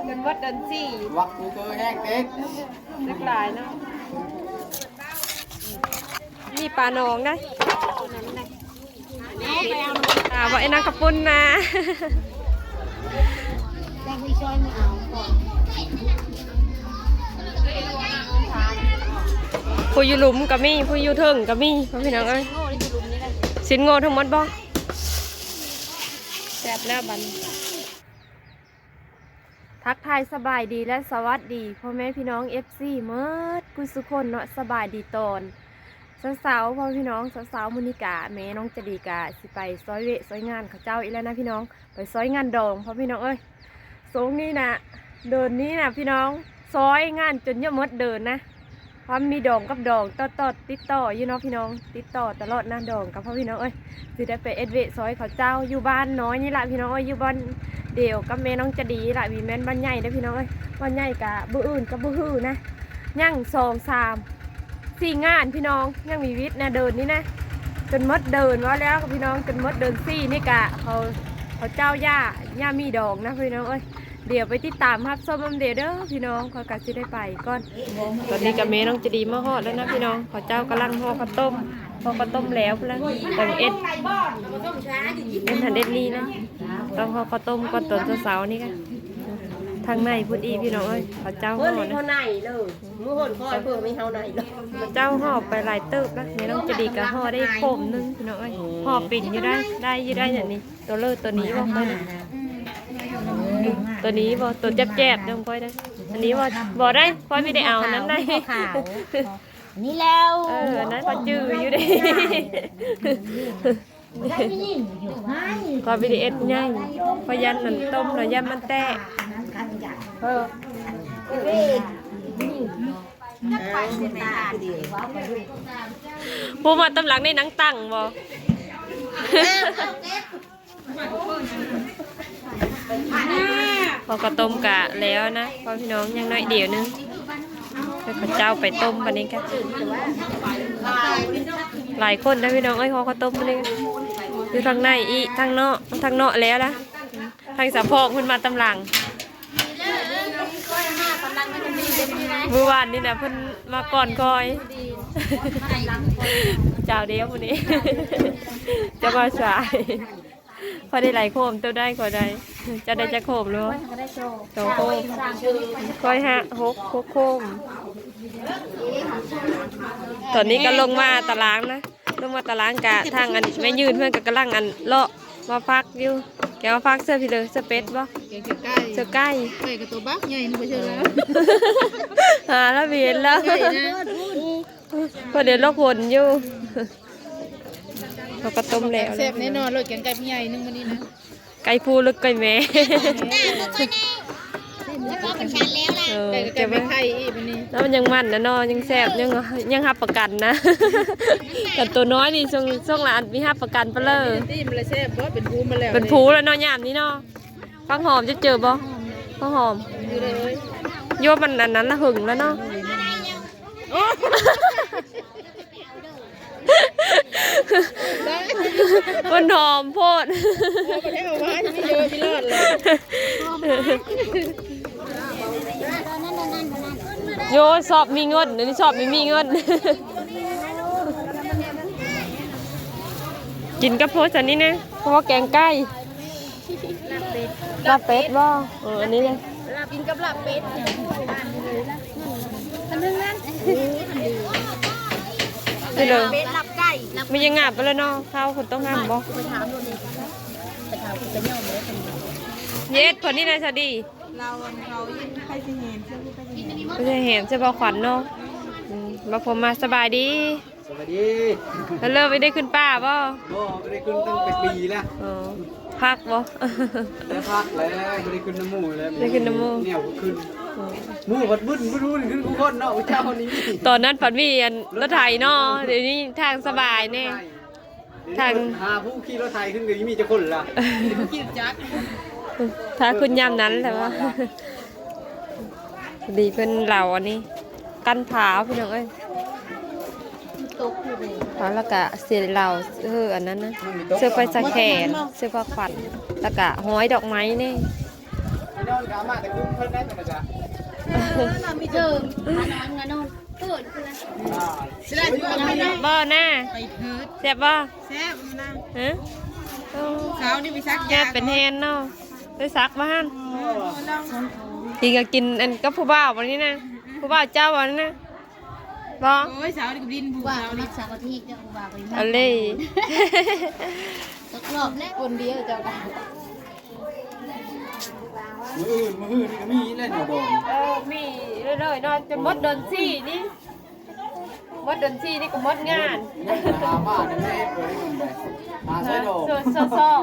ເດືອນເບິດເດືອນສີ່ ວັກກູເກີແຮງເຕັກ ເດັກຫຼາຍເນາະ. ມີປາໜອງໄດ໋ ຕາບໍ່ ໄອ້ນາງກະປຸ້ນນະ. ຜູ້ຢູ່ລຸ່ມກໍມີ ຜູ້ຢູ່ເທິງກໍມີ ພໍ່ພີ່ນ້ອງເອີຍ. ຊີ້ນງົວທັງໝົດບໍ່? ແຊບແລ້ວບັດນີ້. ທັກທາຍສະບາຍດີ ແລະ ສະຫວັດດີພໍ່ແມ່ພີ່ນ້ອງ ເອັຟຊີ ໝົດທຸກຄົນເນາະ. ສະບາຍດີຕອນເຊົ້າໆ ພໍ່ພີ່ນ້ອງ. ເຊົ້າໆ ມື້ນີ້ກະແມ່ນ້ອງຈະດີກະຊິໄປຊ່ອຍວຽກຊ່ອຍງານເຂົາເຈົ້າອີກແລ້ວນະພີ່ນ້ອງ, ໄປຊ່ອຍງານດອງ ພໍ່ພີ່ນ້ອງເອີຍ. ຊ່ວງນີ້ນະ ເດືອນນີ້ນະພີ່ນ້ອງ ຊ່ອຍງານຈົນຈະໝົດເດືອນນະ. ຄວາມມີດອງກັບດອງຕໍ່ໆ ຕິດຕໍ່ຢູ່ເນາະພີ່ນ້ອງ, ຕິດຕໍ່ຕະຫຼອດນະ ດອງກັບພໍ່ພີ່ນ້ອງເອີຍ. ຊິໄດ້ໄປເຮັດວຽກຊ່ອຍເຂົາເຈົ້າ ຢູ່ບ້ານນ້ອຍນີ້ລະພີ່ນ້ອງເອີຍ, ຢູ່ບ້ານດຽວກັບແມ່ນ້ອງຈະດີລະ. ບໍ່ແມ່ນບ້ານໃຫຍ່ເດ້ພີ່ນ້ອງເອີຍ, ບ້ານໃຫຍ່ກະມື້ອື່ນກໍບໍ່ຮູ້ນະ. ຍັງສອງສາມສີ່ງານພີ່ນ້ອງ, ຍັງມີວິດນະເດືອນນີ້ນະ ຈົນໝົດເດືອນ. ເວົ້າແລ້ວພີ່ນ້ອງ ຈົນໝົດເດືອນສີ່ນີ້ກະ ເຂົາ ເຂົາເຈົ້າຢ່າ ຢ່າມີດອງນະພີ່ນ້ອງເອີຍ. ດຽວໄປຕິດຕາມຮັບຊົມນຳເດີເດີພີ່ນ້ອງ. ຂ້ອຍກໍຊິໄດ້ໄປກ່ອນ. ຕອນນີ້ກໍແມ່ນ້ອງຈະດີມາຮອດແລ້ວນະພີ່ນ້ອງ. ເຂົາເຈົ້າກຳລັງຫໍ່ເຂົ້າຕົ້ມ, ຫໍ່ເຂົ້າຕົ້ມແລ້ວພຸ້ນລະ. ຕ້ອງເອັດ ເຮັດຫັ້ນເຮັດນີ້ນະ, ຕ້ອງຫໍ່ເຂົ້າຕົ້ມກ່ອນຕອນເຊົ້າໆນີ້ກະ. ທາງໃນພຸ້ນອີກພີ່ນ້ອງເອີຍ, ເຂົາເຈົ້າຫໍ່ນະ. ເພິ່ນໃນເລີຍ ມື້ເພິ່ນຄ່ອຍເພິ່ນມີເຮົາໃນເລີຍ. ເຈົ້າຫໍ່ໄປຫຼາຍເຕີບລະ. ແມ່ນ້ອງຈະດີກໍຫໍ່ໄດ້ໂຄມໜຶ່ງພີ່ນ້ອງເອີຍ. ຫໍ່ເປັນຢູ່ໄດ໋ ໄດ້ຢູ່ໄດ໋. ອັນນີ້ຕົວເລີກຕົວນີ້ບໍ່ຄ່ອຍໄດ້. ຕົວນີ້ບໍ່ ຕົວແຈບໆ ເດີມຄ່ອຍໄດ້. ອັນນີ້ບໍ່ ບໍ່ໄດ້ ຄ່ອຍບໍ່ໄດ້ເອົານັ້ນໄດ໋. ນີ້ແລ້ວ ເອີ ອັນນັ້ນກໍຈື່ຢູ່ເດ້. ຂ້ອຍບໍ່ໄດ້ເອັດໃຫຍ່ ຂ້ອຍຢ້ານມັນຕົ້ມແລ້ວຢ້ານມັນແຕກ. ເອີ ຜູ້ມາຕາມຫຼັງນີ້ນັ່ງຕັງບໍ່? ເຮົາກໍຕົ້ມກະແລ້ວນະ ພໍ່ພີ່ນ້ອງ, ຍັງໜ້ອຍດຽວໜຶ່ງ. ເຂົາເຈົ້າໄປຕົ້ມປານນີ້ກະ ຫຼາຍຄົນນະພີ່ນ້ອງເອີຍ. ເຮົາກໍຕົ້ມປານນີ້ ຢູ່ທາງໃນອີກ ທາງນອກ ທາງນອກແລ້ວລະ. ທາງສາວພອກເພິ່ນມາຕາມຫຼັງ. ມື້ວານນີ້ນະ ເພິ່ນມາກ່ອນຂ້ອຍ. ເຈົ້າດຽວມື້ນີ້ ຈະມາສາຍ. ຂ້ອຍໄດ້ຫຼາຍໂຄມເຕີບໄດ໋ ຂ້ອຍໄດ້. ເຈົ້າໄດ້ຈັກໂຄມແລ້ວ? ສອງໂຄມ. ຂ້ອຍຫ້າ ຫົກ ຫົກໂຄມ. ຕອນນີ້ກໍລົງມາຕາລາງນະ. ລົງມາຕາລາງກະທາງອັນແມ່ຍືນເພິ່ນກໍກຳລັງອັນເລາະມາຟັກຢູ່. ແກມາຟັກເສື້ອພີເລີ ເສື້ອເປັດບໍ່? ແກງເສື້ອໄກ່ ເສື້ອໄກ່ ໄກ່ກໍຕົວບັກໃຫຍ່ນະ ບໍ່ເຊີລາວ. ຫາລະເຫັນແລ້ວ ໃຫຍ່ນະ. ພໍດຽວລອກຄົນຢູ່. ເຮົາກໍຕົ້ມແລ້ວ ແຊບແນ່ນອນໂລດ ແກງໄກ່ຜູ້ໃຫຍ່ໜຶ່ງມື້ນີ້ນະ. ໄກ່ຜູ້ຫຼືໄກ່ແມ່? ເອີ ໄກ່ກັບໄກ່ແມ່ໄຂ່ອີກມື້ນີ້. ແລ້ວມັນຍັງມັນນະເນາະ ຍັງແຊບ ຍັງ ຍັງຮັບປະກັນນະ. ກັບຕົວນ້ອຍນີ້ ຊ່ວງ ຊ່ວງລະອັນມີຮັບປະກັນປະເລີ. ຕີມລະແຊບບໍ່? ເປັນພູມາແລ້ວ ເປັນພູແລ້ວເນາະ ຍາມນີ້ເນາະ. ຜັກຫອມຈະເຈີບໍ່? ຜັກຫອມ ຢູ່ເລີຍ ໂຍມ ມັນອັນນັ້ນລະ ຫຶງແລ້ວເນາະ. ໂອ້ ມັນຫອມໂພດ. ໂອ້ ບໍ່ໄດ້ເອົາໄວ້ ມີເດີ ມີລອດເລີຍ. ໂຍ ຊອບມີເງິນ ອັນນີ້ຊອບມີ ມີເງິນ. ກິນກັບໂພດ ອັນນີ້ນະ ເພາະວ່າແກງໄກ່. ລາບເປັດ ລາບເປັດບໍ່? ເອີ ອັນນີ້ນະ ລາບ ກິນກັບລາບເປັດ ອັນນັ້ນ ນີ້ເດີ ລາບເປັດ ລາບໄກ່ ມັນຍັງງາມໄປແລ້ວເນາະ. ເຂົ້າຄົນຕ້ອງຫ້າມບໍ່? ໄປຖາມໂລດນີ້ ໄປຖາມເຂົາເຈົ້າເລີຍ. ເຮັດເພິ່ນນີ້ນະ ສາວດີ ລາວ ເຂົາ ໃຜຊິເຫັນ ໃຜຊິເຫັນ ໃຜຊິເຫັນ ສະເພາະຂວັນເນາະ. ອືມ ມາພົມມາ ສະບາຍດີ. ສະບາຍດີ. ເລີກໄປໄດ້ຂຶ້ນປ່າບໍ່? ບໍ່ ບໍ່ໄດ້ຂຶ້ນຕັ້ງແຕ່ປີແລ້ວ. ອໍ ພັກບໍ່? ໄດ້ພັກແລ້ວ ບໍ່ໄດ້ຂຶ້ນນຳໝູ່ແລ້ວ. ໄດ້ຂຶ້ນນຳໝູ່ ແນວຂຶ້ນ ໝູ່ພັດບຶ້ນບຶ້ນຂຶ້ນຄູ່ຄົນເນາະ. ເຈົ້ານີ້ ຕອນນັ້ນພັດມີອັນລົດໄຖເນາະ ດຽວນີ້ທາງສະບາຍແນ່. ທາງ ຫາຜູ້ຂີ່ລົດໄຖຂຶ້ນກໍມີຈັກຄົນລະ ຂີ່ຈັກ ຖ້າຂຶ້ນຍາມນັ້ນແຫຼະວ່າ. ດີເພິ່ນເລົ່າອັນນີ້ ກັນຜາ ພີ່ນ້ອງເອີຍ ຕກຢູ່ເດ້. ແລ້ວກະຊິເລົ່າ ເອີ ອັນນັ້ນນະ ເສື້ອໄຟສະແຂນ ເສື້ອຜ້າຂວັນ ແລ້ວກະຮ້ອຍດອກໄມ້ນີ້. ນອນກໍມາແຕ່ກຸ່ມເພິ່ນໄດ້ ເອີ ລະມີເດີມ ມານອນ ມານອນເພິ່ນ ບໍ່ນາ ໄປເພີດ ແຊບບໍ່? ແຊບນະ ຮະ? ໂອ້ ເຊົ້ານີ້ໄປສັກຢາ ເປັນແຮນເນາະ ໄປສັກບໍ່ຫັ້ນ? ເອີ ກິນກໍກິນອັນກັບຜູ້ບ່າວບໍ່ນີ້ນະ ຜູ້ບ່າວເຈົ້າບໍ່ນີ້ນະ? ບໍ່ ໂອ້ຍ ເຊົ້ານີ້ກໍດິນຜູ້ບ່າວນີ້ ເສົາອາທິດເຈົ້າຜູ້ບ່າວກໍຢູ່ ເອົາເລີຍ ຕະກອບແລ້ວຄົນດຽວເຈົ້າກໍ ມື້ອື່ນ ມື້ຮືນີ້ກໍມີແລ້ວເນາະດອງ ເອີ ມີເລື້ອຍໆເນາະ ຈົນໝົດເດືອນສີ່ນີ້ ໝົດເດືອນສີ່ນີ້ກໍໝົດງານ ຍັງຫາມາໄດ້ເລີຍ ຫາໃສດອງ ເຊີ ເຊີຊອງ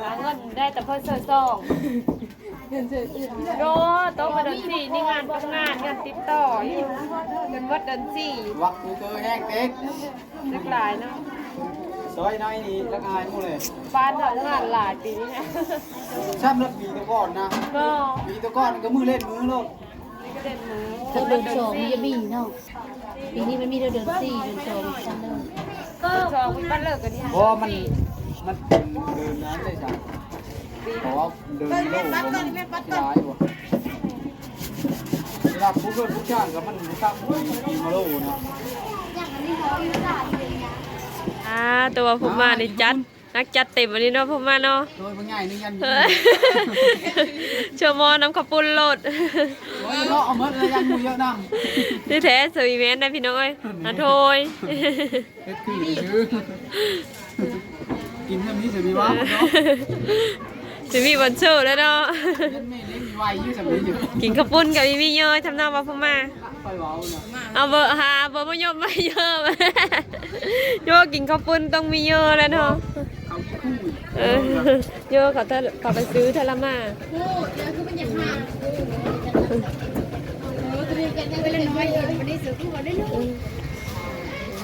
ຫາເງິນໄດ້ແຕ່ເພິ່ນເຊີຊອງ ໂດ ໂຕມາເດືອນສີ່ນີ້ງານກັບງານ ງານຕິດຕໍ່ຢູ່ ຈົນໝົດເດືອນສີ່ ວັກກູເກີແຮງເຕັກ ເດັກຫຼາຍເນາະ ຊອຍນ້ອຍນີ້ລະອາຍໝູ່ເລີຍ ບ້ານເຮົາງານຫຼາຍປີນີ້ນະ ຊ້ຳລະປີແຕ່ກ່ອນນະ ບໍ່ ປີແຕ່ກ່ອນກໍມື້ເລັດມື້ໂລດ ນີ້ກໍເລັດມື້ ເດືອນສອງມັນຈະມີເນາະ ປີນີ້ມັນມີແຕ່ເດືອນສີ່ ເດືອນສອງຊັ້ນເລີຍ ເດືອນສອງມັນເລີກກັນນີ້ ບໍ່ ມັນ ມັນເປັນເດືອນນັ້ນເດ້ຊັ້ນ ເພາະວ່າເດີນໂລກມັນຫຼາຍບໍ່ ສຳລັບຜູ້ເກີດຜູ້ຊາດກໍມັນບໍ່ຕາມປີມະໂລເນາະ ອ່າ ແຕ່ວ່າຜູ້ມານີ້ຈັດ ນັກຈັດເຕັມອັນນີ້ເນາະ ຜູ້ມາເນາະ ໂດຍບໍ່ໃຫຍ່ນີ້ຍັນ ຊົ່ວໂມງນຳເຂົ້າປຸ້ນໂລດ ໂອ້ຍ ເນາະ ເອົາໝົດເລີຍ ຢ້ານໝູ່ເຍອະນຳ ທີ່ແທ້ສະວີແມນໄດ໋ພີ່ນ້ອງເອີຍ ອາໂທຍ ເຮັດຄືຊື່ ກິນແບບນີ້ຊິມີວ່າເນາະ ຊິມີວັນເຊີແລ້ວເນາະ ເຮັດແມ່ເລັກໄວຢູ່ຊ່ຳນີ້ຢູ່ ກິນເຂົ້າປຸ້ນກັບອີ່ມີເຍີ້ ທຳນອງວ່າຜູ້ມາ ຂ້ອຍເວົ້ານະ ເອົາເບີ ຫາເບີມາຍົມມາເຍີ້ ໂຍ ກິນເຂົ້າປຸ້ນຕ້ອງມີເຍີ້ແລ້ວເນາະ ເອີ ໂຍ ເຂົາ ເຂົາໄປຊື້ທະລະມາ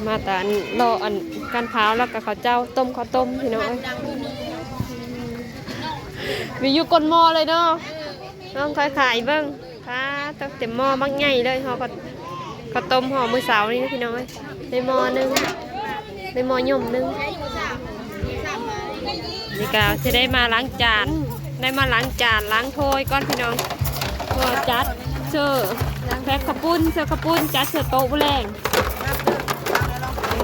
ມາແຕ່ອັນ ລໍອັນ ການພ້າວ ແລ້ວກໍເຂົ້າເຈົ້າ ຕົ້ມເຂົ້າຕົ້ມ ພີ່ນ້ອງເອີຍ ມີຢູ່ກົ້ນໝໍ້ເລີຍເນາະ ລອງຄ່ອຍຂາຍເບິ່ງ ປ້າ ຕັກເຕັມໝໍ້ບັກໃຫຍ່ເລີຍ ຫໍ່ເຂົ້າ ເຂົ້າຕົ້ມຫໍ່ມື້ເຊົ້ານີ້ນະ ພີ່ນ້ອງເອີຍ ໄດ້ໝໍ້ໜຶ່ງ ໄດ້ໝໍ້ຍົມໜຶ່ງ ນີ້ກໍຊິໄດ້ມາລ້າງຈານ ໄດ້ມາລ້າງຈານລ້າງຖ້ວຍກ່ອນພີ່ນ້ອງ ເພື່ອຈັດເສີ ແພັກເຂົ້າປຸ້ນ ເສີເຂົ້າປຸ້ນ ຈັດເສີໂຕະມື້ແລງ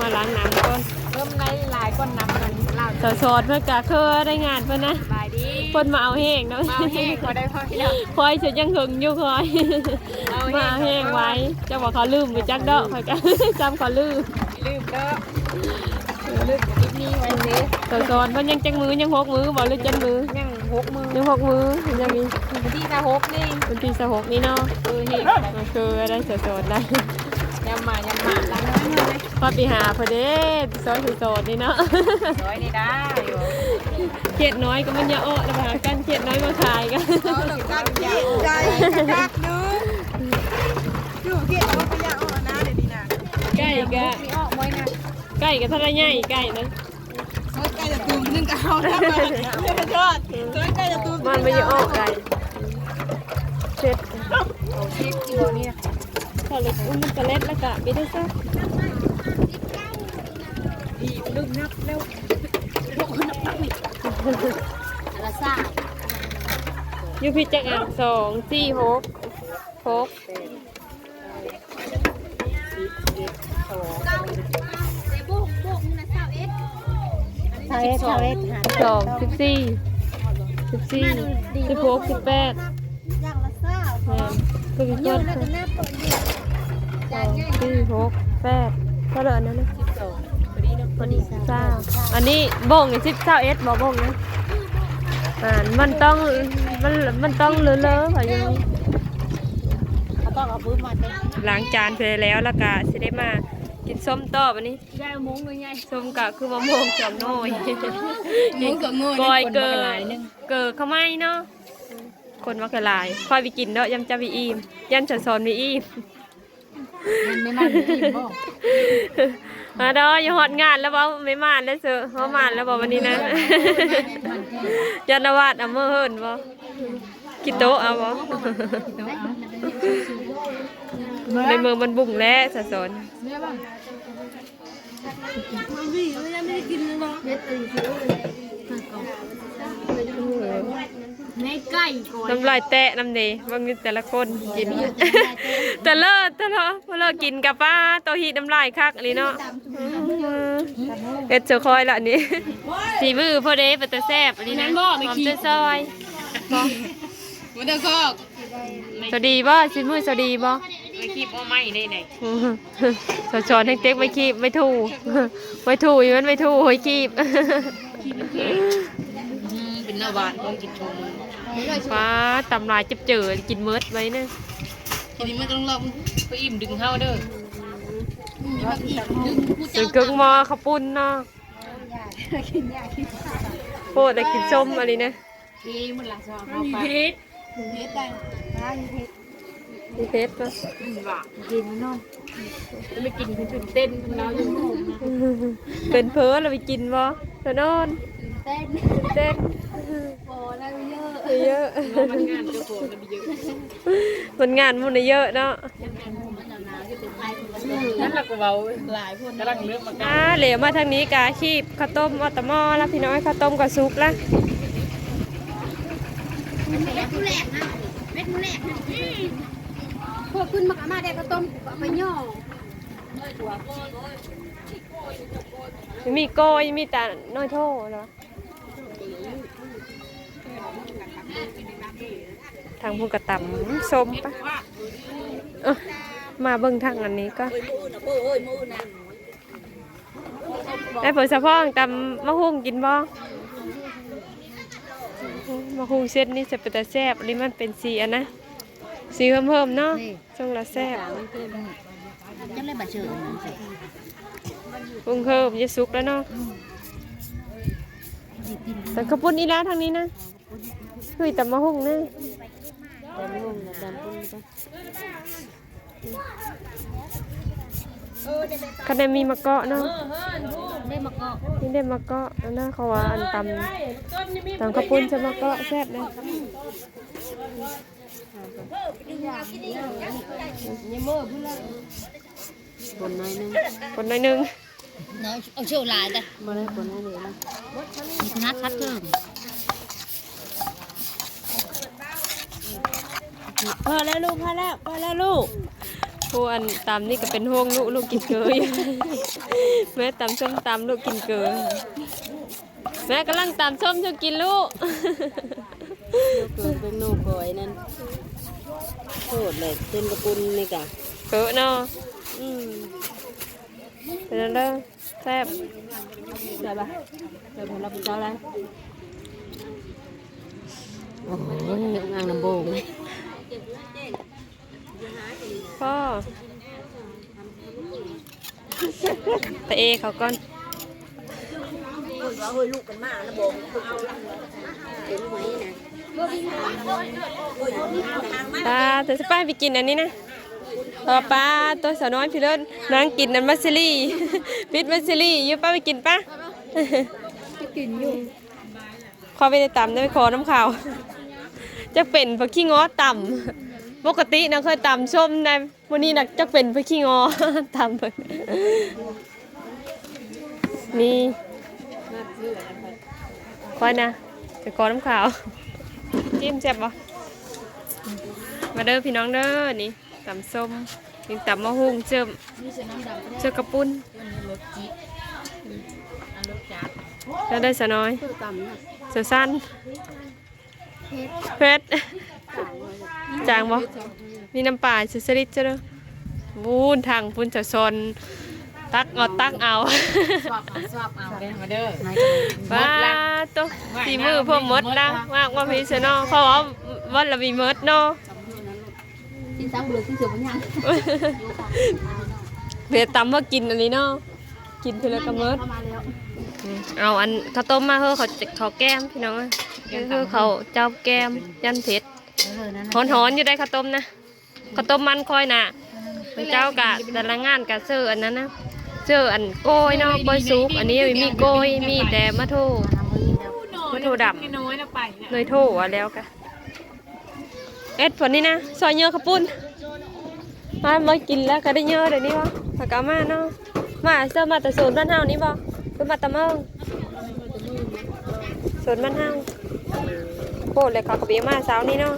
ມາລ້າງນ້ຳກ່ອນ ເອີ ມັນຫຼາຍໆ ກ່ອນນ້ຳນັ້ນ ສາວສອນເພິ່ນກະຄືໄດ້ງານເພິ່ນນະ ສະບາຍດີ ເພິ່ນມາເອົາແຮງເນາະ ມາເອົາແຮງ ພໍໄດ້ພໍແລ້ວ ຂ້ອຍຊິຍັງຫຶງຢູ່ ຂ້ອຍມາເອົາແຮງໄວ ເຈົ້າວ່າເຂົາລືມໄປຈັກດອກ ຂ້ອຍກະຈຳເຂົາລືມ ລືມເດີ ລືມກໍຕິດໜີ້ໄວ້ເດ້ ສາວສອນເພິ່ນຍັງຈັກມື້ ຍັງຫົກມື້ບໍ່ ຫຼືເຈັດມື້ ຍັງຫົກມື້ ຍັງຫົກມື້ ຍັງມີວັນທີຊາວຫົກນີ້ ວັນທີຊາວຫົກນີ້ເນາະ ເອີ ນີ້ ເອີ ໄດ້ສາວສອນໄດ້ ຍາມມາ ຍາມມາ ພາໄປຫາເພິ່ນເດ້ ຊອຍສາວສອນນີ້ເນາະ ຊອຍນີ້ໄດ້ຢູ່ ເຂດນ້ອຍກໍມັນຢາກອອກ ແລ້ວຫາກັນເຂດນ້ອຍມາຂາຍກັນ ເອົາກັນເຂດໃຫຍ່ຄັກໆ ເດີ ຢູ່ເຂດນ້ອຍກໍຢາກອອກນະ ດຽວນີ້ນະ ໄກ່ກະ ໄກ່ກະທັນໄດ້ໃຫຍ່ ໄກ່ນະ ໂອ້ຍ ໄກ່ຈະຕູມໜຶ່ງກໍເອົາແລ້ວ ມັນບໍ່ຢາກອອກໄກ່ ເສັດ ເອົາເຊັດຢູ່ນີ້ນະ ເຂົາເລີຍ ມັນກະເລັດແລ້ວກະມີແຕ່ຊະ ນີ້ລືມນັບແລ້ວ ອັນລະຊາວ ຢູ່ພີ້ຈັກອັນ ສອງ ສີ່ ຫົກ ຫົກ ຊາວເອັດ ຊາວເອັດ ຊາວເອັດ ສິບສອງ ສິບສີ່ ສິບສີ່ ສິບຫົກ ສິບແປດ ຢ່າງລະຊາວ ແມ່ນ ຄືມີເກີດ ສອງ ສີ່ ຫົກ ແປດ ເທົ່າໃດອັນນັ້ນນະ ສິບສອງ ພໍດີເນາະ ພໍດີຊາວ ອັນນີ້ບົ້ງນີ້ສິບ ຊາວເອັດບໍ່ບົ້ງນະ ອ່າ ມັນຕ້ອງ ມັນ ມັນຕ້ອງເລີໆ ເຂົາຢູ່ ເຂົາຕ້ອງເອົາບຶ້ມມາເຕັມ ລ້າງຈານເສັດແລ້ວ ແລ້ວກະຊິໄດ້ມາກິນສົ້ມຕໍ່ບັດນີ້ ໄດ້ໝູໂຕໃຫຍ່ ສົ້ມກະຄືມະມ່ວງສອງໜ່ວຍ ໝູສອງໜ່ວຍ ກ້ອຍເກີ ເກີເຂົ້າໃໝ່ເນາະ ຄົນມັກຫຼາຍ ຂ້ອຍໄປກິນເນາະ ຢ້ານເຈົ້າບໍ່ອີ່ມ ຢ້ານສາວສອນບໍ່ອີ່ມ ແມ່ນແມ່ໝານບໍ່ອີ່ມບໍ່ ມາດອກ ຢູ່ຮອດງານແລ້ວເວົ້າແມ່ໝານແລ້ວເຊີ ເວົ້າໝານແລ້ວບໍ່ວັນນີ້ນະ ຢ້ານລະຫວາດອຳເມີເຫີນບໍ່ ຂີ້ໂຕະເອົາບໍ່ ໃນເມືອງມັນບຸງແຫຼະ ສາວສອນ ມັນບໍ່ໄດ້ກິນເລີຍເນາະ ເຮັດອັນນີ້ ເອີ ໃນໄກ່ກ່ອນ ນ້ຳລາຍແຕະນຳເດ ເບິ່ງແຕ່ລະຄົນກິນ ແຕ່ເລີດແຕ່ເລີດ ພໍເລີດກິນກະປ້າໂຕຮີດນ້ຳລາຍຄັກອີ່ຫຼີເນາະ. ເຮັດໂຊຄອຍລະອັນນີ້ ສີມືພໍ່ເດ ເປັນຕາແຊບອີ່ຫຼີນະ ແມ່ນບໍ່ ຫອມແມ່ຄີ ແຕ່ຊອຍ ບໍ່ ບໍ່ໄດ້ຄອກ. ສະດີບໍ່? ສີມືສະດີບໍ່? ໄມ້ຄີບບໍ່ໄມ້ໄດ້ໄດ ສອນໃຫ້ເຕັກໄມ້ຄີບ ໄມ້ຖູ່ ໄມ້ຖູ່ຢູ່ ມັນໄມ້ຖູ່ ໄມ້ຄີບ. ອືມ ເປັນໜ້າຫວານຂອງກິນຊົມ. ປ້າ ຕຳຫຼາຍເຈັບເຈີ ກິນເໝິດໄວ້ນະ ກິນເໝິດຕ້ອງລອບ ໄປອີ່ມດຶງເຮົາເດີ. ອືມ ມີບັກອີ່ມດຶງຜູ້ ເປັນເຄິ່ງໝໍ້ເຂົ້າປຸ້ນເນາະ. ໂພດໄດ້ກິນສົ້ມອັນນີ້ນະ. ເອີ ມື້ຫຼັງຈະເອົາເຂົ້າໄປ ເຮັດ ເຮັດໄດ້ ເຮັດ ມີເຜັດບໍ່? ກິນວ່າ ກິນນອນ ໄປກິນເພິ່ນຕື່ນເຕັ້ນເພິ່ນລາວຢູ່ ເປັນເພີລະໄປກິນບໍ່? ນອນ ເຕັ້ນ ເຕັ້ນ ພໍແລ້ວເຢີະ ເຢີະ ມັນງານເຈົ້າຂອງນະເຢີະ ມັນງານໝູ່ນະເຢີະເນາະ. ນັ້ນລະກໍເວົ້າຫຼາຍຄົນກຳລັງເລີ່ມມາ ອ່າ ແລ້ວມາທາງນີ້ກະຄີບເຂົ້າຕົ້ມ ອອດຕະໝໍ້ລະພີ່ນ້ອງ ເຂົ້າຕົ້ມກໍສຸກລະ. ເມັດມື້ແລກນະ ເມັດມື້ແລກນະ ພວກຂຶ້ນມາກະມາແດ່ເຂົ້າຕົ້ມ ກໍເອົາໄປຫຍໍ້ ມີກ້ອຍ ມີແຕ່ນ້ອຍໂທລະ. ທາງພຸ້ນກະຕຳສົ້ມປະ ເອີ ມາເບິ່ງທາງອັນນີ້ກ່ອນ. ໄດ້ຜົນສະພອງຕຳໝາກຫຸ່ງກິນບໍ່? ໝາກຫຸ່ງເສັ້ນນີ້ຈະເປັນຕາແຊບ ອັນນີ້ມັນເປັນສີອັນນະ ສີເຫີມໆເນາະ. ສົ່ງລະແຊບ ຈັ່ງໄດ້ບາດເຈີອັນນັ້ນຊິ ປຸງເຮີບ ຢ່າສຸກແລ້ວເນາະ. ອືມ ແຕ່ເຂົ້າປຸ້ນອີ່ຫຼ້າທາງນີ້ນະ ເຮີ້ຍ ຕຳໝາກຫຸ່ງນະ ຕຳໝາກຫຸ່ງນະ ຕຳປຸ້ນນະ. ຄັນໄດ້ມີມະເກາະເນາະ ໄດ້ມະເກາະ ນີ້ໄດ້ມະເກາະນະ ເຂົາວ່າອັນຕຳ ຕຳເຂົ້າປຸ້ນໃສ່ມະເກາະແຊບເດ້. ຄົນໜ້ອຍໜຶ່ງ ຄົນໜ້ອຍໜຶ່ງ ນ້ອຍ ເອົາໂຊຫຼາຍເດ້ ບໍ່ໄດ້ຄົນໜ້ອຍເດີ ມີຄະນະຄັດເພີ່ມ. ພໍແລ້ວລູກ ພໍແລ້ວ ພໍແລ້ວລູກ. ຜູ້ອັນຕຳນີ້ກໍເປັນຫ່ວງລູກ ລູກກິນເກີຢູ່ ແມ່ຕຳສົ້ມຕຳ ລູກກິນເກີ. ແມ່ກຳລັງຕຳສົ້ມສູ່ກິນລູກ ເກີດເປັນໂນກອຍນັ້ນ ໂຄດເລີຍ ເປັນກະປຸ້ນນີ້ກະເກີເນາະ. ອືມ ເປັນແນວໃດ ແຊບ ແຊບປະ ແຊບ ເຮົາເຈົ້າໄດ້ ໂອ້ຍ ອ່າງນ້ຳໂບງ ພໍ ຕາເອເຂົາກ່ອນ ຕາ ແຕ່ຊິໄປ ໄປກິນອັນນີ້ນະ ເພາະວ່າປ້າໂຕສາວນ້ອຍພີ້ເລີດ ນາງກິນອັນມາສລີ ປິດມາສລີຢູ່ ປ້າໄປກິນປະ ກິນຢູ່. ຂ້ອຍໄປຕຳໄດ້ ຂໍນຳເຂົາ ຈັກເປັນເພາະຂີ້ງໍຕຳ ປົກກະຕິນະເຄີຍຕຳສົ້ມໄດ້ ມື້ນີ້ນະຈັກເປັນເພາະຂີ້ງໍຕຳ. ນີ້ ຂ້ອຍນະ ໄປຂໍນຳເຂົາ ຈິ້ມແຊບບໍ່? ມາເດີພີ່ນ້ອງເດີ ນີ້ ຕຳສົ້ມ ມີຕຳໝາກຫຸ່ງເຈີ້າ ເຈີ້າກະປຸ້ນ ແລ້ວໄດ້ສາວນ້ອຍ ສາວສັນ ເຜັດ ຈາງບໍ່? ມີນ້ຳປາສະສະລິດເຈົ້າເດີ ວຸ້ນທາງພຸ້ນສາວສອນ ຕັກເອົາ ຕັກເອົາ ສວບເອົາ ສວບເອົາເດີ ມາເດີ ປາໂຕ ສີມືພວກໝົດລະ ມາກວ່າພີສະເນາະ ເພາະວ່າວັດລະມີໝົດເນາະ. ກິນຊາເບືອກິນເສືອບໍ່ຍັງ ເບຍຕຳມາກິນອັນນີ້ເນາະ ກິນເທື່ອລະກະໝົດ ເຂົ້າມາແລ້ວ ເອົາອັນເຂົ້າຕົ້ມມາເຮີ ເຂົາ ເຂົາແກ້ມພີ່ນ້ອງເອີຍ ເຮີເຂົາເຈົ້າແກ້ມ ຢ້ານເຜັດ ເອີ ນັ້ນນະ ຮ້ອນໆຢູ່ໄດ໋ເຂົ້າຕົ້ມນະ ເຂົ້າຕົ້ມມັນຂ້ອຍນະ ເອີ ເພິ່ນເຈົ້າກະແຕ່ລະງານກະເສີອັນນັ້ນນະ ເສີອັນກ້ອຍເນາະ ກ້ອຍສຸກ ອັນນີ້ມີກ້ອຍ ມີແຕ່ມາໂທ ມາໂທດຳ ໜ່ວຍໂທ ແລ້ວກະ ເອັດ ພວກນີ້ນະ ຊອຍເຫຍື້ອເຂົ້າປຸ້ນ ມາ ມາກິນແລ້ວກໍໄດ້ເຫຍື້ອດຽວນີ້ບໍ່? ເຂົາກໍເອົາມາເນາະ ມາເສີມາແຕ່ສວນບ້ານເຮົານີ້ບໍ່? ຄືມາແຕ່ເມືອງ? ສວນບ້ານເຮົາ ໂພດແລ້ວ ເຂົາກໍບໍ່ເອົາມາເຊົ້ານີ້ເນາະ.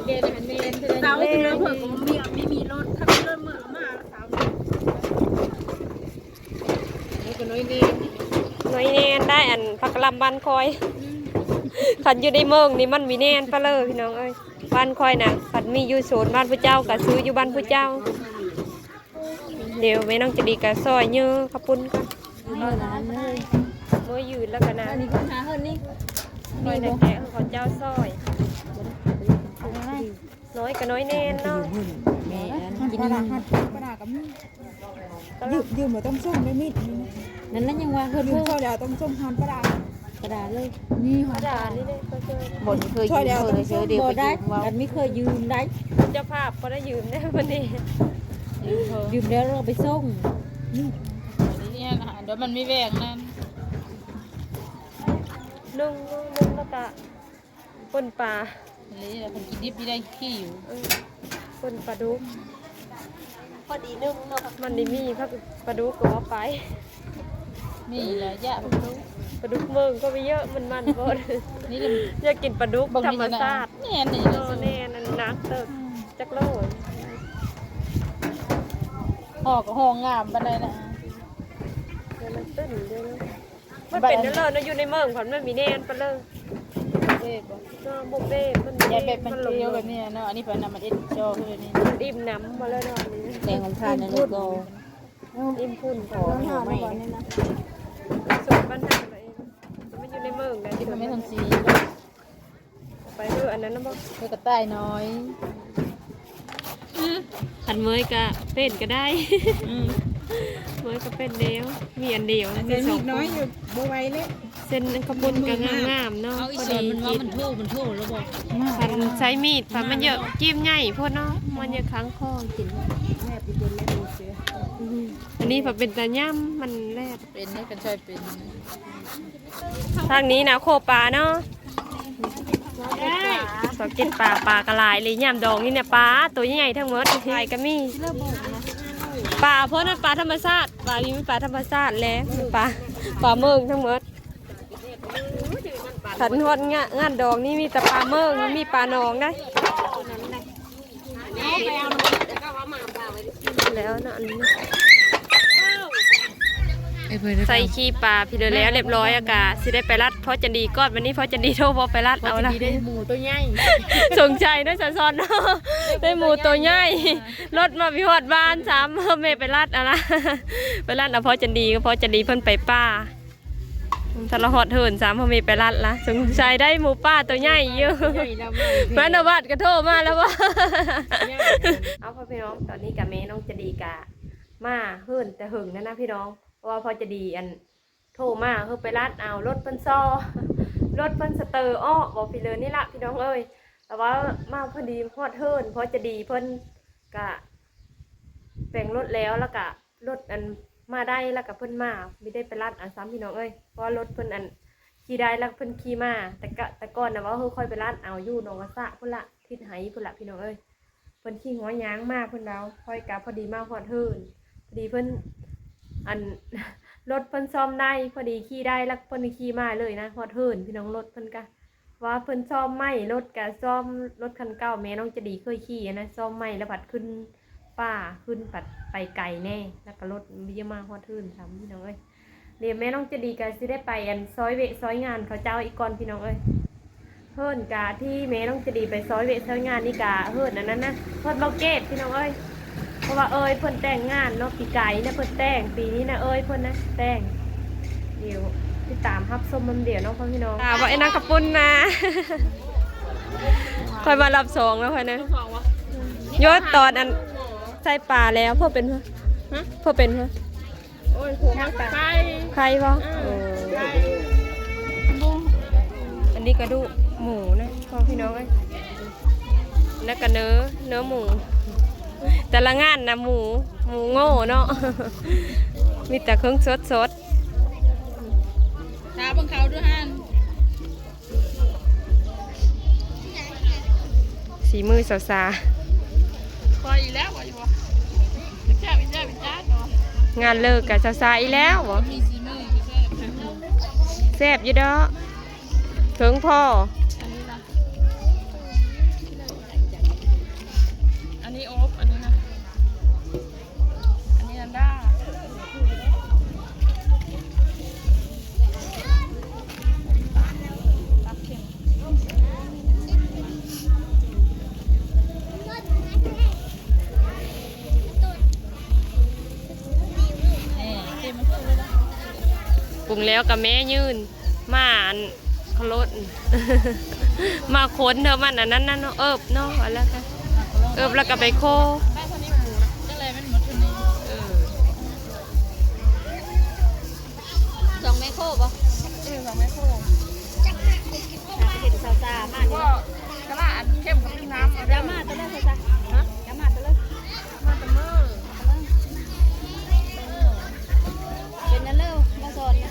ເດນ ອັນແມ່ນ ເຊົ້ານີ້ເພິ່ນກໍບໍ່ມີ ບໍ່ມີລົດ ຄັນມີລົດເມືອເອົາມາເຊົ້ານີ້. ນີ້ກໍນ້ອຍແນ່ ນ້ອຍແນ່ໄດ້ ອັນ ຜັກກະຫຼ່ຳບ້ານຂ້ອຍ. ອືມ ຄັນຢູ່ໃນເມືອງນີ້ມັນມີແນ່ນປະເລີ ພີ່ນ້ອງເອີຍ. ບ້ານຂ້ອຍນະ ຄັນມີຢູ່ສວນບ້ານຜູ້ເຈົ້າ ກໍຊື້ຢູ່ບ້ານຜູ້ເຈົ້າ. ດຽວແມ່ນ້ອງໃຈດີກໍຊອຍເຢີເຂົ້າປຸ້ນກ່ອນ. ເອີ ເມືອຍືນແລ້ວກໍນະ ອັນນີ້ກໍຫາເຮີນນີ້ ຂ້ອຍນະແກະໃຫ້ເຂົາເຈົ້າຊອຍ. ນ້ອຍກໍນ້ອຍແນ່ເນາະ. ແມ່ນ ກິນປາດາ ປາດາກໍມີ. ຢືມ ຢືມແລ້ວຕ້ອງສົ່ງໄດ້ມີດນີ້ນະ. ນັ້ນນະ ຍັງວ່າເຮີນ ຢືມຊ່ອຍແລ້ວຕ້ອງສົ່ງຮອນປາດາ ປາດາເລີຍ. ນີ້ຮອນປາດານີ້ເດ້ ບໍ່ເຄີຍຢືມເຂົາເລີຍເດີ ບໍ່ໄດ້ ບໍ່ໄດ້ ບໍ່ໄດ້ ອັນນີ້ເຄີຍຢືມໄດ້. ເຈົ້າພາບບໍ່ໄດ້ຢືມເດ້ມື້ນີ້ ຢືມແລ້ວເຮົາໄປສົ່ງ. ນີ້ ອັນນີ້ນະ ດຽວມັນມີແຫວງນັ້ນ ໜຶ່ງ ໜຶ່ງແລ້ວກະ ປົ່ນປາ ນີ້ແຫຼະ ເພິ່ນກິນດິບຢູ່ໄດ້ຂີ້ຢູ່. ເອີ ປົ່ນປາດຸກ ພໍດີໜຶ່ງເນາະ. ມັນໄດ້ມີຜັກປາດຸກກໍວ່າໄປ ມີຫຼາຍຢ່າງ ປາດຸກເມືອງກໍມີເຍອະ ມັນມັນໂພດ. ນີ້ລະ ຢາກກິນປາດຸກທຳມະຊາດ. ແນ່ນນີ້ ເອີ ແນ່ນ ອັນໜັກເຕີບ ອືມ ຈັກໂລ. ຫໍ່ກໍຫໍ່ງາມປານໃດນະ ມັນຕຶ້ນຢູ່ເນາະ. ມັນເປັນແນວເລີເນາະ ຢູ່ໃນເມືອງ ເພາະມັນມີແນ່ນປະເລີ ເບບ ບໍ່ເບບ ມັນ ຢ່າແບບມັນ ມັນລົງ ແບບນີ້ເນາະ. ອັນນີ້ເພິ່ນນຳມາເຮັດຈໍຄືນີ້ ມັນອີ່ມນ້ຳມາແລ້ວເນາະ. ອັນນີ້ແຕ່ງຂອງທ່ານນັ້ນກໍອີ່ມພຸ້ນ ຂໍໃຫ້ໄໝ້ ສົດບ້ານເຮົາເອງ ມັນຢູ່ໃນເມືອງໄດ໋ ທີ່ມັນມີທັງສີ. ໄປເຮີ້ ອັນນັ້ນນະບໍ່ ເຮີ້ກະຕ່າຍນ້ອຍ. ອືມ ຄັນເມີຍກະເປັນກະໄດ້. ອືມ ເມີຍກະເປັນແລ້ວ ມີອັນດຽວ ມີສອງ ນ້ອຍຢູ່ ບໍ່ໄຫວເລີຍ. ເສັ້ນເຂົ້າປຸ້ນກະງາມໆເນາະ ພໍດີກິນ. ມັນໂທ ມັນໂທແລ້ວບໍ່ ຄັນໃຊ້ມີດ ມັນເຍາະ ກີ້ມໃຫຍ່ໂພດເນາະ ມັນເຍາະຄ້າງຄໍກິນ. ອືມ ອັນນີ້ພໍເປັນຕາຍຳ ມັນແລບ ເປັນນີ້ ຄັນຊ່ອຍເປັນ. ທາງນີ້ນະ ໂຄປາເນາະ ຊອກເກັດປາ ປາກະຫຼາຍເລີຍ. ຍາມດອງນີ້ນະ ປາໂຕໃຫຍ່ທັງໝົດ ຫຼາຍກະມີ. ປາເພິ່ນນັ້ນປາທຳມະຊາດ ປານີ້ມີປາທຳມະຊາດແຫຼະ ປາ ປາເມືອງທັງໝົດ. ຄັນຮອດງານ ງານດອງນີ້ມີແຕ່ປາເມືອງ ບໍ່ມີປາໜອງໄດ໋. ແລ້ວເນາະ ອັນນີ້ ໃສ່ຂີ້ປາພີ້ເດີແລ້ວລຽບຮ້ອຍ ອາກາຊິໄດ້ໄປລັດພໍ່ຈັນດີກ່ອນ. ວັນນີ້ພໍ່ຈັນດີໂທບອກໄປລັດເອົາລະ ພໍ່ຈັນດີໄດ້ໝູໂຕໃຫຍ່ ສົງໄສເນາະ ສາວຊອນເນາະ ໄດ້ໝູໂຕໃຫຍ່. ລົດມາພິຮອດບ້ານຊ້ຳ ແມ່ໄປລັດເອົາລະ ໄປລັດເອົາພໍ່ຈັນດີ ພໍ່ຈັນດີເພິ່ນໄປປ່າ. ຖ້າລະຮອດເຮືອນຊ້ຳ ພໍ່ແມ່ໄປລັດລະ ສົງໄສໄດ້ໝູປ່າໂຕໃຫຍ່ຢູ່. ແມ່ນອາວາດກະໂທມາແລ້ວບໍ່? ເອົາ ພໍ່ພີ່ນ້ອງ ຕອນນີ້ກະແມ່ນ້ອງຈະດີກະມາເຮືອນແຕ່ເຫິງແລ້ວນະພີ່ນ້ອງ ເພາະວ່າພໍ່ຈະດີ ອັນ ໂທມາ ເຮີໄປລັດເອົາ ລົດເພິ່ນຊໍ ລົດເພິ່ນສະເຕີອອກບໍ່ພີ່ເລີ ນີ້ລະພີ່ນ້ອງເອີຍ. ແຕ່ວ່າມາພໍດີຮອດເຮືອນ ພໍ່ຈະດີເພິ່ນກະແປງລົດແລ້ວ ແລ້ວກະ ລົດອັນມາໄດ້ ແລ້ວກະເພິ່ນມາ ມີໄດ້ໄປລັດເອົາຊ້ຳພີ່ນ້ອງເອີຍ. ເພາະວ່າລົດເພິ່ນອັນຂີ່ໄດ້ ແລ້ວເພິ່ນຂີ່ມາ ແຕ່ກະ ແຕ່ກ່ອນນະເວົ້າ ເຮີ ຂ້ອຍໄປລັດເອົາຢູ່ໜອງກະສະພຸ້ນລະ ຕິດໄຮ່ພຸ້ນລະພີ່ນ້ອງເອີຍ. ເພິ່ນຂີ່ຮອດຍ່າງມາ ເພິ່ນເວົ້າ ຂ້ອຍກະພໍດີມາຮອດເຮືອນ ພໍດີເພິ່ນ ອັນ ລົດເພິ່ນຊ້ອມໄດ້ ພໍດີຂີ່ໄດ້ ແລ້ວເພິ່ນຂີ່ມາເລີຍນະ ຮອດເຮືອນພີ່ນ້ອງ. ລົດເພິ່ນກະ ວ່າເພິ່ນຊ້ອມໃໝ່ ລົດກະຊ້ອມ ລົດຄັນເກົ່າແມ່ນ້ອງຈະດີເຄີຍຂີ່ຫັ້ນນະ ຊ້ອມໃໝ່ແລ້ວພັດຂຶ້ນປ່າ ຂຶ້ນພັດໄປໄກແນ່ ແລ້ວກະລົດບໍ່ຢາກມາຮອດເຮືອນຊ້ຳພີ່ນ້ອງເອີຍ. ດຽວແມ່ນ້ອງຈະດີກະຊິໄດ້ໄປອັນ ຊອຍວຽກຊອຍງານເຂົາເຈົ້າອີກກ່ອນພີ່ນ້ອງເອີຍ. ເຮືອນກະທີ່ແມ່ນ້ອງຈະດີໄປຊອຍວຽກຊອຍງານນີ້ກະເຮືອນອັນນັ້ນນະ ເຮືອນບໍ່ເກັດພີ່ນ້ອງເອີຍ. ເພາະວ່າເອີຍເພິ່ນແຕ່ງງານເນາະ ປີກາຍນີ້ນະເພິ່ນແຕ່ງ ປີນີ້ນະເອີຍເພິ່ນນະແຕ່ງ. ດຽວຕິດຕາມຮັບຊົມນຳດຽວເນາະພໍ່ພີ່ນ້ອງ. ອ່າ ບໍ່ ໄອ້ນາງຂະປຸ້ນນະ ຂ້ອຍມາລອບສອງແລ້ວຂ້ອຍນະ. ໂຍດຕອນອັນໃສ່ປາແລ້ວ ເພິ່ນເປັນ ຮະ ເພິ່ນເປັນ ໂອ້ຍ ຜົວມາຕາຍ ໄຂ່ບໍ່? ເອີ ເອີ ໄຂ່ ອັນນີ້ກະດູກໝູນະ ພໍ່ພີ່ນ້ອງເອີຍ ແລ້ວກະເນື້ອ ເນື້ອໝູ. ແຕ່ລະງານນະໝູ ໝູໂງ່ເນາະ ມີແຕ່ເຄື່ອງສົດໆ. ຖາມເບິ່ງເຂົາດູຫັ້ນ. ສີມືສາວໆ ພໍອີກແລ້ວ ພໍອີກບໍ່? ແຊບອີກແລ້ວ ແຊບເນາະ ງານເລີກກະສາວໆອີກແລ້ວບໍ່? ມີສີມື ແຊບຢູ່ດອກ ເຖິງພໍ ອັນນີ້ລະ ນີ້ໂອບ ອັນນີ້ນະ ອັນນີ້ອັນດາ ຕັບເຂັມ. ປຸງແລ້ວກໍແມ່ຍື່ນມາ ອັນ ເຄົາລົດ ມາຄົນເທື່ອມັນອັນນັ້ນນະເນາະ ເອີບເນາະ ວ່າແລ້ວກໍເອີບແລ້ວກໍໄປໂຄ ໄດ້ເທົ່ານີ້ໝູນະ ຈັ່ງໃດມັນໝົດເທົ່ານີ້ ເອີ ສອງແມໂຄບໍ່? ເອີ ສອງແມໂຄ ຫາໄປເຫັນຊາວໆ ມານີ້ ກໍລະອັນເຂັ້ມກັບນ້ຳເອົາເດີ ມາແຕ່ເລີຍຊາວໆ ຮະ ມາແຕ່ເລີຍ ມາແຕ່ເລີຍ ເປັນອັນເລີຍ ມາສອນນະ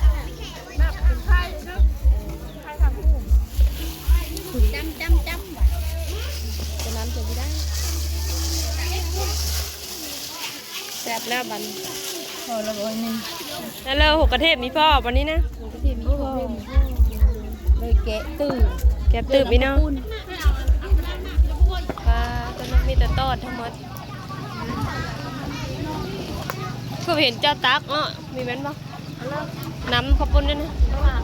ແບບເປັນໄຂ້ເດີ ໄຂ້ທາງຫູ ຈ້ຳໆໆ ວ່າ ຕົວນັ້ນຈະບໍ່ໄດ້ ແຊບແລ້ວບັດນີ້ ພໍແລ້ວບໍ່ໜຶ່ງ ແລ້ວຫົກກະເທບມີພໍບັດນີ້ນະ ຫົກກະເທບມີພໍ ເລີຍແກະຕື່ມ ແກະຕື່ມອີກເນາະ ປາ ຕົວນັ້ນມີແຕ່ຕອດທັງໝົດ ຄືເຫັນເຈົ້າຕັກເນາະ ມີແມ່ນບໍ່? ນ້ຳເຂົ້າປຸ້ນນັ້ນນະ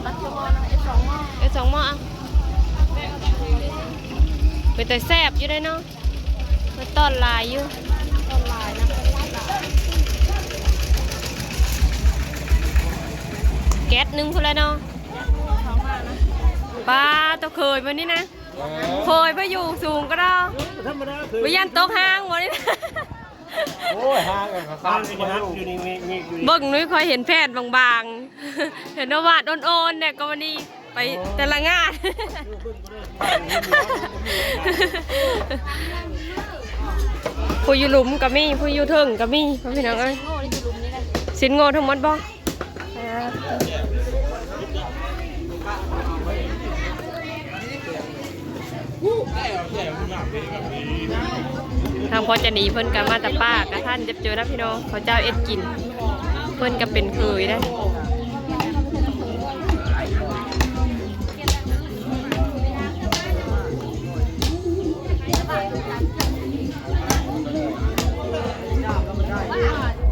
ເອົາສອງໝໍ້ ເອົາສອງໝໍ້ ເອົາ ເປັນຕາແຊບຢູ່ເດ້ເນາະ ມັນຕອນຫຼາຍຢູ່ ຕອນຫຼາຍນະ ແກັດໜຶ່ງພຸ້ນແຫຼະເນາະ ເອົາມານະ ປາ ຕົວເຂີຍມື້ນີ້ນະ ເຂີຍພາຍຸສູງກະດອກ ບໍ່ຢ້ານຕົກຮ່າງບໍ່ນີ້ນະ? ໂອ້ຍ ຮ່າງກະຂ້າມຢູ່ນີ້ ເບິ່ງໜຸ້ຍ ຂ້ອຍເຫັນແພດບາງໆ ເຫັນວ່າວາດອ່ອນໆ ແດ່ກໍວັນນີ້ໄປແຕ່ລະງານ ຜູ້ຢູ່ລຸ່ມກໍມີ ຜູ້ຢູ່ເທິງກໍມີ ພີ່ນ້ອງເອີຍ ຊີ້ນງົວທັງໝົດບໍ່? ທາງພໍ່ຈັນດີເພິ່ນກໍມາແຕ່ປ່າ ກະທັນຈັບເຈີນະພີ່ນ້ອງ ເຂົາເຈົ້າເຮັດກິນ ເພິ່ນກໍເປັນເຂີຍໄດ໋.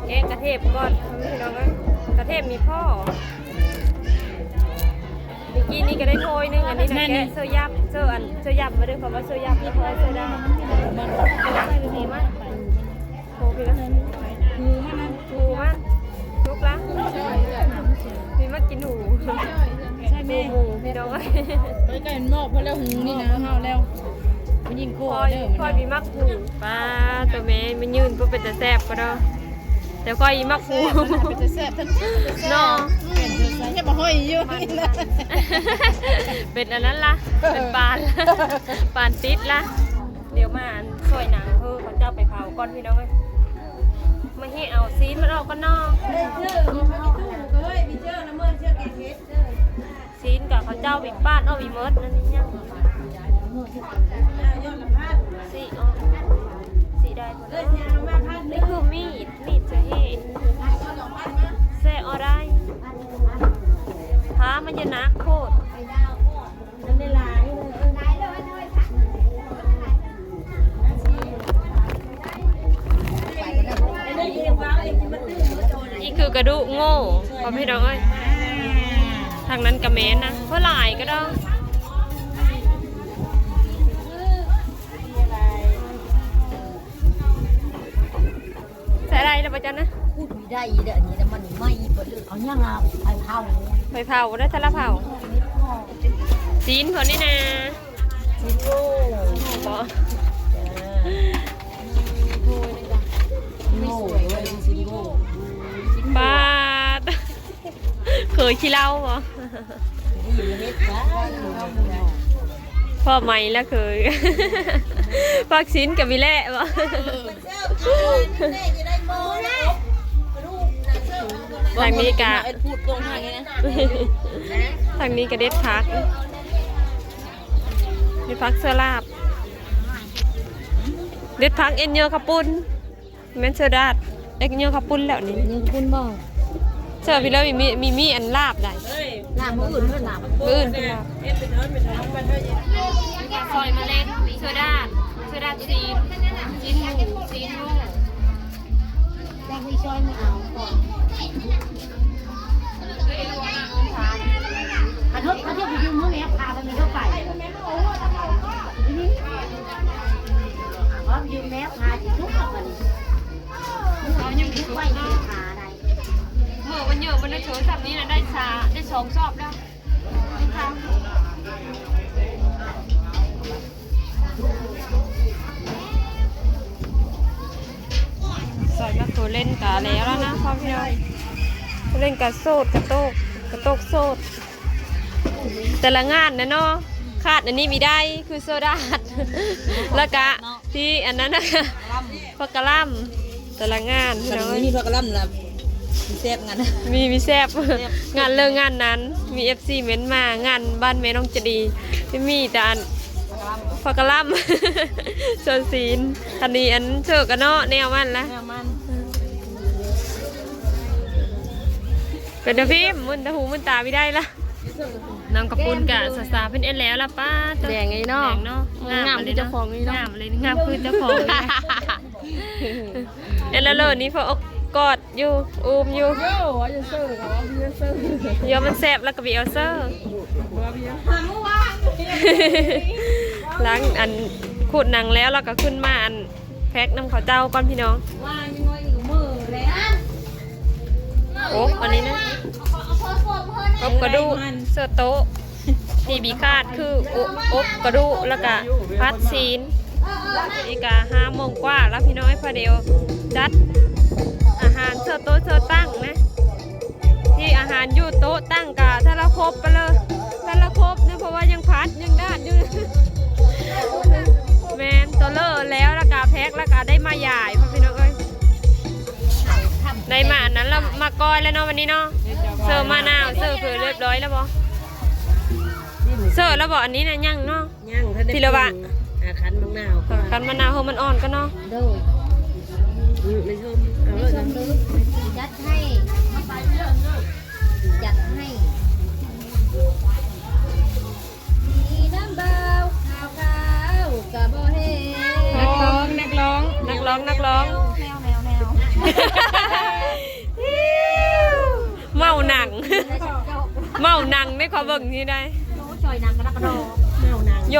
ແກງກະເທບກ່ອນ ພີ່ນ້ອງເອີຍ ກະເທບມີພໍ້ ເມື່ອກີ້ນີ້ກໍໄດ້ຖ້ວຍໜຶ່ງ ອັນນີ້ນະ ແກະເຊີຢາບ ເຊີອັນ ເຊີຢາບ ບໍ່ໄດ້ຄຳວ່າເຊີຢາບ ເຊີດາ ໃສ່ແບບນີ້ມາ ໂອ້ ພີ່ນະ ຫູມັນນະ ຫູມັນ ສຸກລະ ມີມາກິນຫູ ໃຊ່ແມ່ ໝູ ພີ່ນ້ອງເອີຍ ໄປໄກໝອກເພິ່ນແລ້ວຫູນີ້ນະ ເຮົາແລ້ວ ຜູ້ຍິງໂຄເດີ ຂ້ອຍມີມັກຫູ ປາ ຕົວແມ່ມາຍື່ນບໍ່ເປັນຕາແຊບກະດອກ ແຕ່ຂ້ອຍອີມັກຫູ ເປັນຕາແຊບທັງເນາະ ເປັນຕາແຊບ ຍັງບໍ່ຫ້ອຍຢູ່ນີ້ນະ ເປັນອັນນັ້ນລະ ເປັນປານ ປານຕິດລະ ດຽວມາອັນຊ່ອຍນາງເພິ່ນ ເຂົາເຈົ້າໄປເຜົາກ່ອນ ພີ່ນ້ອງເອີຍ ມາເຮັດເອົາຊີ້ນມັນອອກກ່ອນເນາະ ຊີ້ນກະເຂົາເຈົ້າໄປປາດອອກອີໝົດ ອັນນີ້ຍັງ ຊີ້ນອອກ ຊີ້ນໄດ້ບໍ່ເນາະ ນີ້ຄືມີດ ມີດເສຍເຮດ ແຊະອອໄດ້ ພາມັນຈະໜັກໂພດ ນີ້ຄືກະດູກໂງ່ ພໍ່ພີ່ນ້ອງເອີຍ ທາງນັ້ນກະແມ່ນນະ ເພາະຫຼາຍກະດອກ ໃສ່ໄດ້ແລ້ວບໍ່ຈັນນະ? ຂູດມີໄດ້ອີກເດີ້ ອັນນີ້ນະ ມັນໄໝ້ເບິດເລີຍ ເອົາຫຍັງລະ ໄປເຜົາ ໄປເຜົາໄດ້ ຖ້າລະເຜົາ ຊີ້ນເພິ່ນນີ້ນະ ຊີ້ນໂງ່ ບໍ່ ໂງ່ ຊີ້ນໂງ່ ປາດ ເຄີຍຂີ້ເຫຼົ້າບໍ່? ພໍໃໝ່ລະເຄີຍ ພາກຊີ້ນກະມີແຫຼະບໍ່? ທາງນີ້ກະ ທາງນີ້ກະເດັດຜັກ ເດັດຜັກເສືອລາບ ເດັດຜັກເອັນຍໍເຂົ້າປຸ້ນ ແມ່ນເສືອດາດ ເອັນຍໍເຂົ້າປຸ້ນແລ້ວນີ້ ເອັນຍໍເຂົ້າປຸ້ນບໍ່? ເສືອພີ່ເລີ ມີ ມີ ມີອັນລາບໃດ໋ ລາບມື້ອື່ນເພິ່ນລາບ ມື້ອື່ນເພິ່ນລາບ ຊອຍມະເລັດ ເສືອດາດ ເສືອດາດຊີ້ນ ຊີ້ນໝູ ແລ້ວຂາຊິສຸກແລ້ວບັດນີ້ ເອົາຍັງບໍ່ສຸກເນາະ ຂາໄດ້ ເມື່ອວັນເຍອະ ມັນໄດ້ໂທລະສັບນີ້ນະ ໄດ້ສາ ໄດ້ສອງສອບແລ້ວ ໃສ່ມາໂຕເຫຼັ້ນກະແລ້ວລະນະ ພໍ່ພີ່ນ້ອງ ໂຕເຫຼັ້ນກະໂສດ ກະໂຕກ ກະໂຕກໂສດ ແຕ່ລະງານນະເນາະ ຂາດອັນນີ້ບໍ່ໄດ້ ຄືໂຊດາດ ແລ້ວກະທີ່ອັນນັ້ນນະ ຜັກກະຫຼໍ່າ ແຕ່ລະງານພີ່ນ້ອງເອີຍ ມີຜັກກະຫຼໍ່າລະ ມີແຊບງານ ມີ ມີແຊບ ແຊບ ງານເລີກງານນັ້ນ ມີເອັຟຊີເມັ້ນມາ ງານບ້ານແມ່ນ້ອງຈະດີ ມີແຕ່ອັນຜັກກະຫຼໍ່າ ຊົນຊີ້ນ ອັນນີ້ອັນເຊີກະເນາະ ແນວມັນລະ ແນວມັນ ເປັນຕາພິມ ມຶນຕາຫູມຶນຕາບໍ່ໄດ້ລະ ນ້ຳກະປຸ້ນກະສາໆ ເພິ່ນເຮັດແລ້ວລະ ປ້າ ແດງອີ່ເນາະ ແດງເນາະ ງາມຄືເຈົ້າຂອງອີ່ເນາະ ງາມເລີຍ ງາມຄືເຈົ້າຂອງເລີຍ ເຮັດແລ້ວເລີຍນີ້ ເພິ່ນອົບກອດຢູ່ ອູ້ມຢູ່ ໂຢ ວ່າຢ່າເຊີ ວ່າຢ່າເຊີ ໂຢ ມັນແຊບລະກະບໍ່ເອົາເຊີ ຫຼັງອັນຂູດໜັງແລ້ວ ລະກະຂຶ້ນມາອັນ ແພັກນຳເຂົາເຈົ້າກ່ອນພີ່ນ້ອງ ອົບອັນນີ້ນະ ອົບກະດູກ ເສີໂຕະ ທີ່ບໍ່ຂາດຄືອົບ ອົບກະດູກ ລະກະຜັດຊີ້ນ ນີ້ກະຫ້າໂມງກວ່າລະພີ່ນ້ອງເອີຍ ພໍດີຈັດອາຫານເສີໂຕະເສີຕັ່ງນະ ທີ່ອາຫານຢູ່ໂຕະຕັ່ງກະທະລະຄົບໄປເລີຍ ທະລະຄົບນະ ເພາະວ່າຍັງຜັດຍັງດາດຢູ່ ແມ່ນ ໂຕເລີແລ້ວ ລະກະແພັກ ລະກະໄດ້ມາຢາຍ ພໍ່ພີ່ນ້ອງເອີຍ ໄດ້ມາອັນນັ້ນລະ ມາກ້ອຍແລ້ວເນາະ ວັນນີ້ເນາະ ເສີມະນາວ ເສີເຂີລຽບຮ້ອຍແລ້ວບໍ່ ເສີແລ້ວບໍ່ ອັນນີ້ນະ ຍັງເນາະ ຍັງ ທີ່ລະວະ ອາ ຄັ້ນມະນາວ ຄັ້ນມະນາວ ເຮີມັນອ່ອນກ່ອນເນາະ ໂດຍ ອືມ ໄປຊົມ ໄປຊົມເລີຍ ຈັດໃຫ້ ຈັດໃຫ້ ມີນ້ຳບ່າວຂາວໆ ກະບໍ່ເຫັນ ນັກຮ້ອງ ນັກຮ້ອງ ນັກຮ້ອງ ນັກຮ້ອງ ແນວ ແນວ ແນວ ເມົາໜັງ ເມົາໜັງໄດ້ ຂໍເບິ່ງນີ້ໄດ້ ໂອ້ ຊ່ອຍໜັງກະດັກກະດໍ ເມົາໜັງ ໂຢ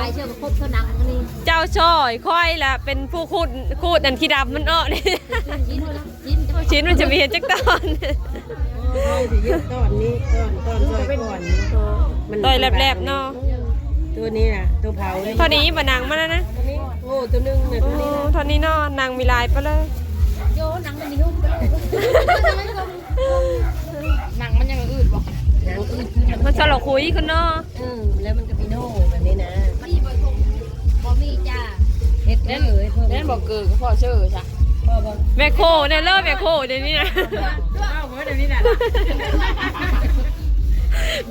ໄປເທື່ອກະຄົບເທື່ອໜັງອັນນີ້ ເຈົ້າຊ່ອຍ ຂ້ອຍລະເປັນຜູ້ຂູດ ຂູດອັນຂີ້ດຳມັນອອກນີ້ ຊິ້ນ ຊິ້ນ ຊິ້ນມັນຈະມີເຮັດຈັກຕອນ ໂອ້ຍ ຊິເຮັດຕອນນີ້ ຕອນ ຕອນຊ່ອຍກ່ອນ ມັນຕ້ອຍແລບໆເນາະ ໂຕນີ້ນະ ໂຕເຜົາ ເທົ່ານີ້ບໍ່ ໜັງມັນນະ ໂອ້ ໂຕໜຶ່ງນະ ໂອ້ ໂຕນີ້ນະ ເທົ່ານີ້ເນາະ ໜັງມີຫຼາຍປານເລີຍ ໂຢ ໜັງມັນນີ້ຫຸ້ມໄປເລີຍ ໜັງມັນຍັງອືດບໍ່ ໜັງອືດ ມັນສະຫຼອກຂຸຍຂຶ້ນເນາະ ເອີ ແລ້ວມັນກະມີໂນແບບນີ້ນະ ບໍ່ມີຈ້າ ເຮັດເດີ ເຮັດເດີ ແມ່ນບໍ່ ເກີກະພໍເຊີຊະ ພໍບໍ່ ແມ່ໂຄແນ່ເລີຍ ແມ່ໂຄດຽວນີ້ນະ ເວົ້າເດີ ດຽວນີ້ນະ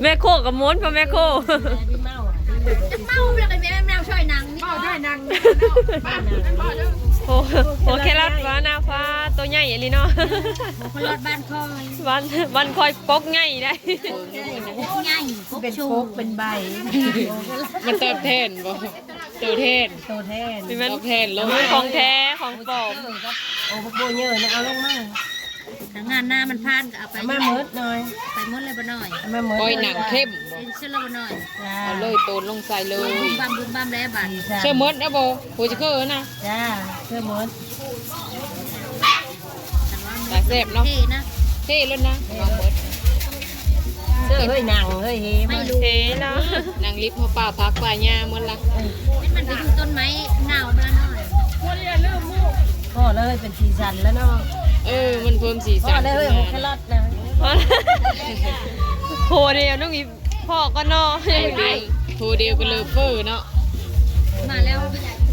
ແມ່ໂຄກະມົນ ພໍ່ແມ່ໂຄ ເມົາ ເມົາແລ້ວກະແມ່ ແມ່ຊ່ອຍໜັງນີ້ ເມົາຊ່ອຍໜັງ ໂອ້ ໂອເຄລອດວ່ານາຟ້າ ໂຕໃຫຍ່ອີ່ຫຼີເນາະ ໂອເຄລອດບ້ານຂ້ອຍ ບ້ານ ບ້ານຂ້ອຍປົກໃຫຍ່ໄດ໋ ປົກໃຫຍ່ ປົກໃຫຍ່ ເປັນປົກເປັນໃບ ມັນຕອບແທນບໍ່ ໂຕແທນ ໂຕແທນ ຕອບແທນໂລດ ຂອງແທ້ຂອງປອມ ໂອ້ ບັກໂບເຍີນະ ເອົາລົງມາ ຖ້າງານໜ້າມັນຜ່ານກະເອົາໄປ ເອົາມາໝົດໜ້ອຍ ໄປໝົດເລີຍບໍ່ໜ້ອຍ ເອົາມາໝົດ ກ້ອຍໜັງເຂັ້ມ ເປັນເຊື້ອລະບໍ່ໜ້ອຍ ຈ້າ ເອົາເລີຍ ໂຕນລົງໃສ່ເລີຍ ບຶມບຳບຶມບຳແລ້ວບາດ ເຊື້ອໝົດນະບໍ່ ໂຫ ຈະເຄີນະ ຈ້າ ເຊື້ອໝົດ ຕາແຊບເນາະ ເທນະ ເທໂລດນະ ເທໂລດ ເອີ ເຮີ້ຍ ໜັງ ເຮີ້ຍ ເຮ ເທແລ້ວ ໜັງລິບຫົວປ່າຜັກປ່າຫຍ້າໝົດລະ ມັນໄປຢູ່ຕົ້ນໄມ້ໜາວມາໜ້ອຍ ພໍເລີຍ ເປັນສີສັນແລ້ວເນາະ ເອີ ມັນເພີ່ມສີສັນ ພໍເລີຍ ໂຫ ແຄຣອດນະ ໂຫ ດຽວນ້ອງອີ່ພໍກ່ອນເນາະ ໂຫດຽວກະເລີເຟີເນາະ ມາແລ້ວ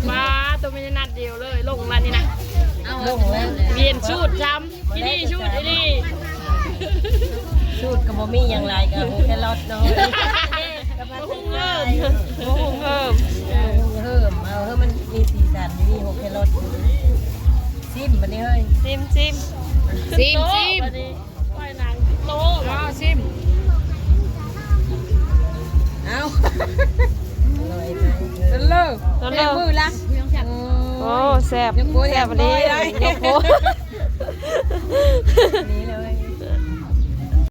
ມາ ໂຕແມ່ນນັດດຽວເລີຍ ລົງລະນີ້ນະ ເອົາ ລົງແລ້ວ ປ່ຽນຊຸດຊ້ຳ ອີ່ນີ້ຊຸດອີ່ນີ້ ຊຸດກະບໍ່ມີຫຍັງຫຼາຍ ກະແຄຣອດເນາະ ກະມາ ບໍ່ຫຸ້ງເພີ່ມ ບໍ່ຫຸ້ງເພີ່ມ ເອີ ຫຸ້ງເພີ່ມ ເອົາ ເອີ ມັນມີສີສັນ ມີຫົວແຄຣອດ ຊິມບາດນີ້ເຮີ້ຍ ຊິມ ຊິມ ຊິມ ຊິມ ປອຍໜັງໂຕ ເອົາ ຊິມ ເອົາ ອະລ່ອຍໄດ໋ ເລີ ເລີ ມືລະ ໂອ້ ແຊບ ແຊບອີ່ຫຼີ ຍົກໂປ້